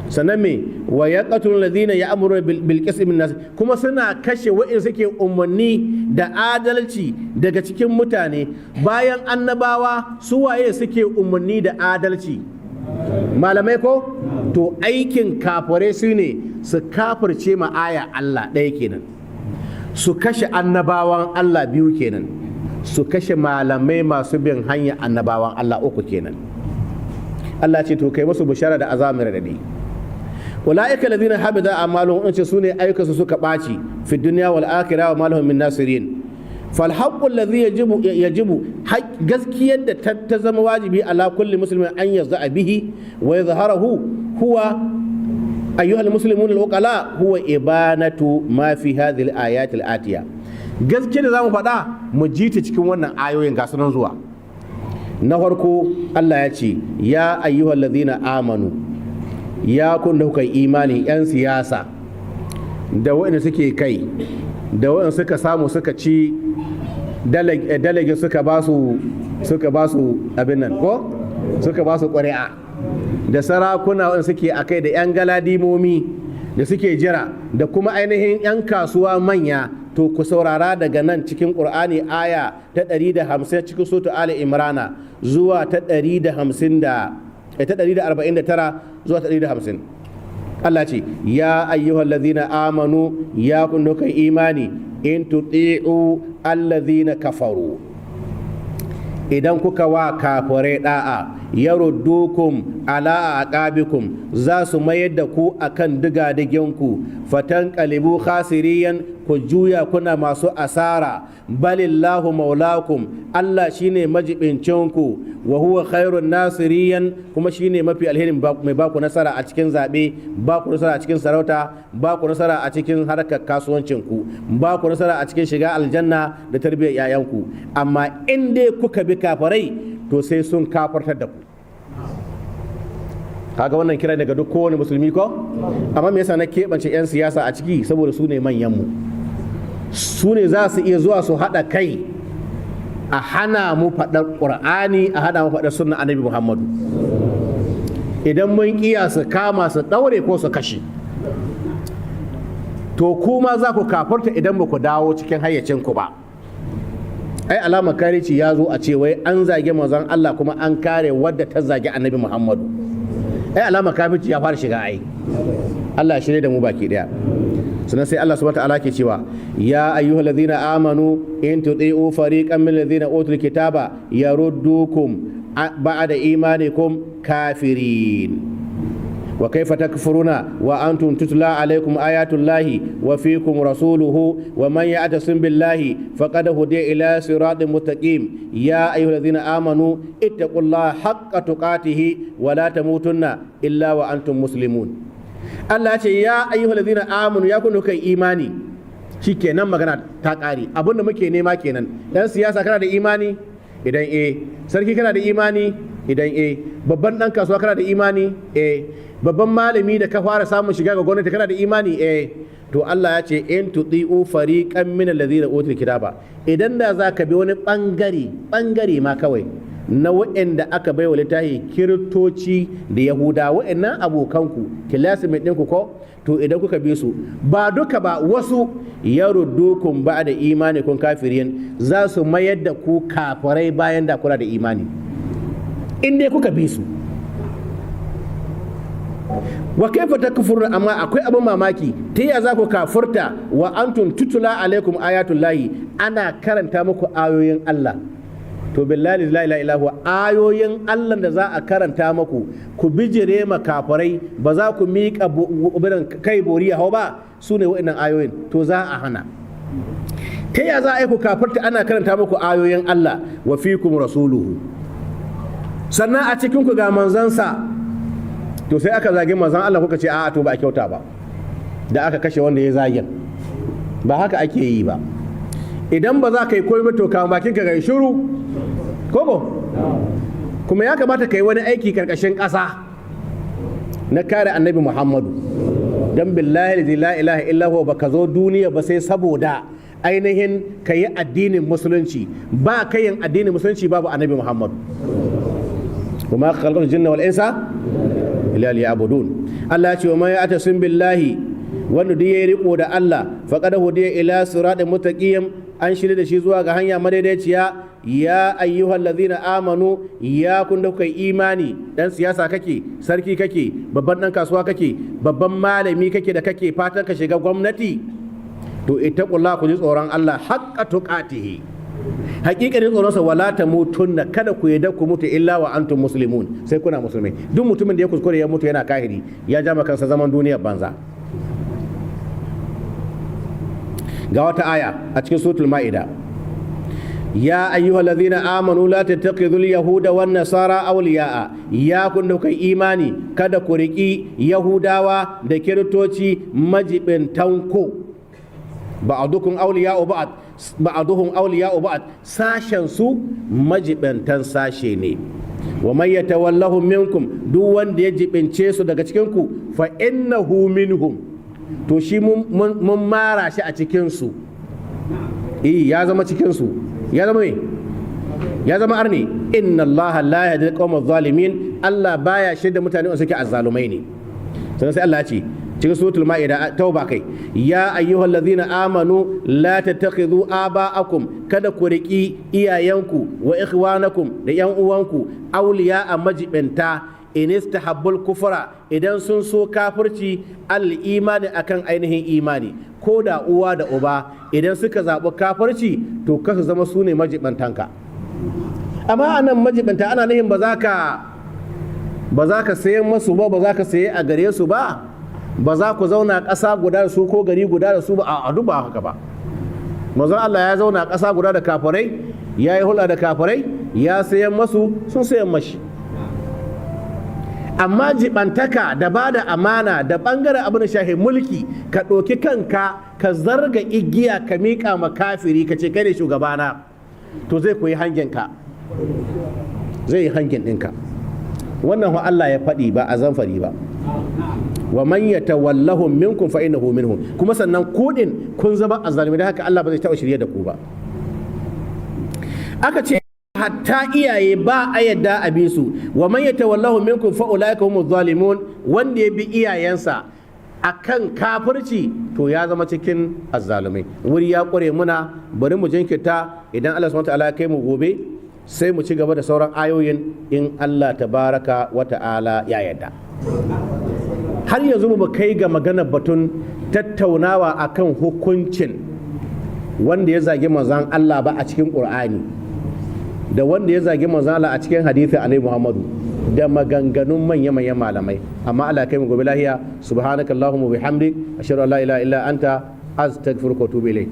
Sannan me? "Wa yaqtul ladina ya'muruna bil qisti min nas", kuma suna kashe wa'in suke umarni da adalci daga cikin mutane. Bayan annabawa, su waye suke umarni da adalci? Malamai ko? To aikin kafirai su ne su kafirce ma aya Allah, ɗaya kenan; su kashe annabawan Allah, biyu kenan; su kashe malamai masu bin hanyar annabawan Allah, uku kenan. Allah ce to kai musu bishara da azamir radadi. "Ulaika alladhina habita a'maluhum", in ce sune ayyukansu suka ɓaci, "fi dunya wal akhirah wa ma lahum min nasirin". "Fal haqqu alladhi yajibu", gaskiyar da ta zama wajibi, "ala kulli muslimin an yazda bihi wa yadhharahu huwa, ayyuha almuslimun al-uqala, huwa ibanatu ma fi hadhihi al-ayat al-atiya". Gaskiyar da zamu faɗa, mu ji ta cikin wannan ayoyin, ga sunan zuwa. Na farko, Allah ya ce: "Ya ayyuhal ladhina amanu", ya kun da kuka yi imani. 'Yan siyasa da waɗanda suke kai, da waɗanda suka samu suka ci delegate, suka ba su abin nan ko suka ba su ƙuri'a, da sarakuna waɗanda suke a kai, da 'yan galadimomi da suke jira, da kuma ainihin 'yan kasuwa manya, to ku saurara daga nan cikin Ƙur'ani, aya ta 150 cikin Suratu Ali Imrana zuwa ta 150 da ta 149 zuwa ta 150. Allah ce: "Ya ayyuhal ladhina amanu", ya kun kai imani, "in tuti'u alladhina kafaru", idan kuka wa kafirai da'a, "yaruddukum ala aqabikum", za su mayar da ku akan digadiginku, "fatanqalibu khasiriyan", ku juya kuna masu asara. "Balillahu maulakum", Allah shine majibincinku, "wa huwa khairun nasiriyan", kuma shine mafi alherin mai baku nasara a cikin zaɓe, baku nasara a cikin sarauta, baku nasara a cikin harkar kasuwancinku, baku nasara a cikin shiga aljanna da tarbiyyar 'ya'yanku. Amma in dai kuka bi kafirai, to sai sun kafartar da ku. Kaga wannan kira daga duk kowane musulmi ko? Amma me yasa na keɓance 'yan siyasa a ciki? Saboda su ne manyanmu, su ne za su iya zuwa su haɗa kai a hana mu faɗar Ƙur'ani, a hana mu faɗar sunna Annabi Muhammadu. Idan mun ƙiya, su kama su ɗaure ko su kashe. To kuma za ku kafarta idan ba ku dawo cikin hayyacinku ba. Ai alamar karici ya zo a ce wai an zage manzon Allah, kuma an kare wadda ta zage Annabi Muhammadu. Ai alamar kafirci ya fara shiga. Ai Allah shirye da mu baki daya. Sannan sai Allah subhanahu ta'ala ke cewa: "Ya ayyuhal ladhina amanu, in tuti'u fariqan min alladhina utul kitaba yaruddukum ba'da imanikum kafirin. Wa kaifa takfuruna wa antum tutla alaykum ayatullahi wa fikum rasuluhu. Wa man ya'tasim billahi faqad hudiya ila siratin mustaqim. Ya ayyuhalladhina amanu, ittaqullaha haqqa tuqatihi wa la tamutunna illa wa antum muslimun." Allah ce: "Ya ayyuhalladhina amanu", ya kunu kai imani. Shikenan, magana ta ƙare. Abin da muke nema kenan. Dan siyasa, kana da imani? Idan eh. Sarki, kana da imani? Idan eh. Babban dan kasuwa, kana da imani? Eh. Babban malami da ka fara samun shiga ga gwamnati, kana da imani? Eh. To, Allah ya ce in tuti'u fariqan min alladhina utul kitaba, idan da za ka bi wani bangare, bangare ma kawai na waɗanda aka bai wa littafi, Kiristoci da Yahuda, waɗannan abokanku, classmate ɗinku ko, to idan kuka bi su, ba duka ba, wasu, yaruddukum ba'da imanikum kafirin, za su mayar da ku kafirai bayan da kuna da imani, in dai kuka bi su. Wa kaifa takfurun, amma akwai abin mamaki, ta ya za ku kafurta wa antum tutula alaikum ayatul lahi, ana karanta muku ayoyin Allah? To, billahi la ilaha illa huwa, ayoyin Allah da za a karanta muku ku bijire ma kafirai, ba za ku miƙa kai bori ya hau ba, su ne wa'annan ayoyin. To, za a hana. Ta ya za a yi ku kafirta ana karanta muku ayoyin Allah, wa fikum rasuluhu, sannan a cikin ku ga manzansa? To, sai aka zagi manzan Allah, kuka ce a'a, to ba a kyauta ba da aka kashe wanda ya zagin. Ba haka ake yi ba. Idan ba za ka yi komai ba, to kama bakin ka ga shiru koko. Kuma ya kamata ka yi wani aiki karkashin ƙasa na kare Annabi Muhammadu, don billahi la ilaha illa huwa, baka zo duniya ba sai saboda ainihin ka yi addinin Musulunci. Ba ka yin addinin Musulunci babu Annabi Muhammadu. Wa ma khalaqtul jinna wal insa illa liya'budun. Allah ya ce wa man ya'tasim billahi, wanda duk yayi riko da Allah, faqad hudiya ila siratin mustaqim, an shirya da shi zuwa ga hanya madaidaiciya. Ya ayyuhal ladzina amanu, ya kun da kuka yi imani, dan siyasa kake, sarki kake, babban dan kasuwa kake, babban malami kake da kake fatan ka shiga gwamnati, to ittaqullah, ku ji tsoron Allah, haqqa tuqatihi, hakikanin tsoronsa, wala tamutunna, kada ku yadda ku mutu, illa wa antum muslimun, sai kuna musulmai. Duk mutumin da ya kuskure ya mutu yana kahiri, ya jama kansa zaman duniyar banza. Ga wata aya a cikin Suratul Ma'ida: ya ayyuhal ladzina amanu la tattakhidhul yahuda wan nasara awliya'a, ya kun da kai imani, kada ku riki Yahudawa da Kiristoci majibintanku. Ba'dukum awliya'u ba'd, ba'duhum awliya'u ba'd, sashen su majibantan sashe ne. Wa man yatawallahum minkum, duk wanda ya jibince su daga cikin ku, fa innahu minhum, to shi mun mara shi a cikin su. Eh, ya zama cikin su, ya zama me? Ya zama arni. Inna Allaha la yahdi al zalimin, Allah baya shirya mutane wanda suke azzalumai ne. Sannan sai Allah ya ce cikin Suratul Ma'ida, Tauba kai: ya ayyuhal ladzina amanu la tattakhidhu aba'akum, kada ku riki iyayenku, wa ikhwanakum, da yan uwanku, awliya, a majibinta, in istahabbul kufra, idan sun so kafirci, al imani, akan ainihin imani. Ko da uwa da uba idan suka zaɓi kafirci, to kasu zama su ne majibantanka. Amma anan majibanta ana nihin ba za ka sayan masu ba, ba za ka saye a gare su ba, ba za ku zauna ƙasa guda da su ko gari guda da su ba. A duk ba haka ba. Manzon Allah ya zauna ƙasa guda da kafirai, ya yi hulɗa da kafirai, ya sayan masu, sun sayan mashi. Amma jibantaka da ba da amana da ɓangaren abin da shahi mulki, ka ɗauki kanka ka zarga igiya ka miƙa ma kafiri, ka ce kai ne shugabana, to zai koyi hangenka, zai yi hangin ɗinka. Wannan wa Allah ya faɗi, ba a zamfari ba. Wa man yatawallahum minkum fa innahu minhum. Kuma sannan ku din kun zama azzalimi, da haka Allah ba zai taɓa shirye da ku ba. Aka ce hatta iyaye ba a yadda a bi su. Wa man yatawallahu minkum fa ulaika humuz zalimun. Wanda ya bi iyayensa akan kafirci, to ya zama cikin azzalumai. Wuri ya ƙure muna, bari mu jinkirta. Idan Allah subhanahu wa ta'ala ya kai mu gobe, sai mu ci gaba da sauran ayoyin, in Allah tabaraka wa ta'ala ya yarda. Har yanzu mu kai ga maganar batun tattaunawa akan hukuncin wanda ya zagi Manzon Allah ba a cikin Qur'ani, da wanda ya zagi Manzon Allah a cikin hadisi Annabi Muhammadu, da maganganun manya-manyan malamai. Amma Allah kai mu gobe lahiya. Subhanakallahumma bihamdik, ashhadu an la ilaha illa anta, astaghfiruka wa atubu ilayk.